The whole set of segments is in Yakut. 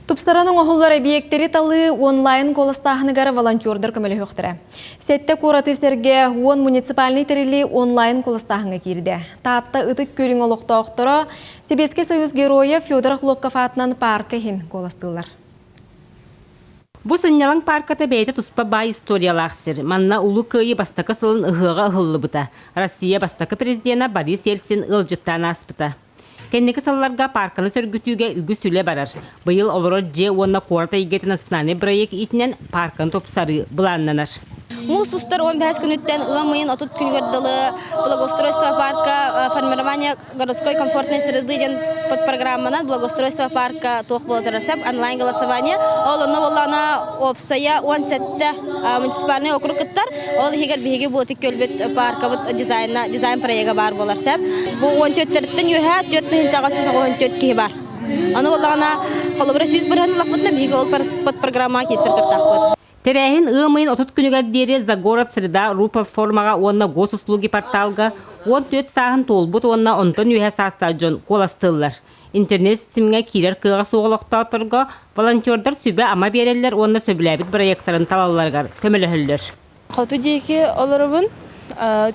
Тупсаран оҥоһуллар эбийиэктэри талыы онлайн куоластааһыныгар волонтердар көмөлөһүөхтэрэ. Сэттэ куораты сэргэ 10 муниципальнай тэриллии онлайн куоластааһыҥҥа киирдэ. Таатта Ытык Күөлүн олохтоохторо Сэбиэскэй Союз Геройа Федор Охлопков аатынан паарка иһин куоластыыллар. Бу сынньалаҥ паарката бэйэтэ туспа баай историялаах сир. Манна Улуу Кыайыы бастакы сылын ыһыаҕа ыһыллыбыта. Россия бастакы президенэ Борис Ельцин ыалдьыттаан ааспыта. Кэнники сылларга паарканы сөргүтүүгэ үгүс үлэ барар. Быйыл олорор дьиэ уонна куорат эйгэтэ национальнай бырайыак иитинэн паарканы тупсарыы былааннанар. Муус устар 15 күнүттэн ыам ыйын 30 күнүгэр дылы благоустройство парка формирование городской комфортной среды диэн подпрограмманан благоустройство парка туох буолар сөп онлайн голосование ол онно буоллаҕына уопсайа 17 муниципальный округ кыттар Ол иһигэр биһиги буотик көлбүт пааркабыт дизайна, дизайн проега баар буолар сөп. Бу 14-төрүттэн үөһэ 4994 киһи бар. Аны буоллаҕына, холобура 100% ыллахпытына биһиги ол подпрограммаҕа киирсэр кыахтаахпыт. Тэрээһин ыам ыйын 30 күнүгэр диэри За город среда ру платформаҕа уонна Госуслуги порталга 14 сааһын туолбут уонна онтон үөһэ саастаах дьон куоластыыллар. Интернет ситимҥэ киирэр кыаҕа суох олохтоохторго волонтердар сүбэ-ама биэрэллэр уонна сөбүлээбит бырайыактарын талалларыгар көмөлөһөллөр. Хоту диэки олоробун,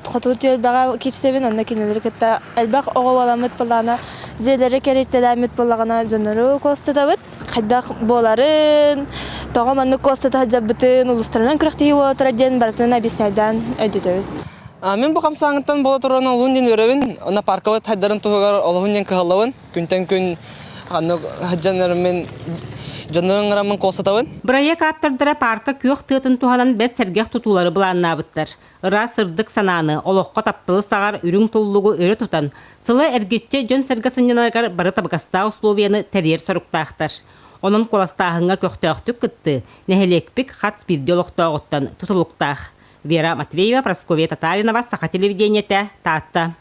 хоту түөлбэҕэ киирсэбин, онно кинилэри кытта элбэх оҕо буоламмыт буоллаҕына, дьиэлэри кэрийтэлээммит буоллаҕына дьоннору куостатабыт. Хайдах буоларын, тоҕо маннык куостата сылдьарбытын, улуустарынан күрэхтэһии буола турар диэн барытын объясняйдаан өйдөтөбүт. Мин бу хамсааҥыттан буола туран олуһун диэн үөрэбин. Онно паркабыт хайдарын туһугар олуһун диэн кыһаллабын. Күнтэн күн ханнык сылдьаннарым дьоннорун ыҥыраммын куолсатабын. Бырайыак ааптардара паарка күөх тыатын туһанан бэрт сэргэх тутуулары былааннаабыттар. Ыраас сырдык санааны, олоххо тапталы саҕар үрүҥ туллугу өрө тутан, сыла эргиччи дьон-сэргэ сынньанарыгар бары табыгастаах условияны тэрийэр соруктаахтар. Онон куоластааһыҥҥа көхтөөхтүк кыттыы нэһилиэкпит хас биирдии олохтооҕуттан тутулуктаах. Вера Матвеева, Прасковья Татаринова, Саха телевидениетэ, Таатта.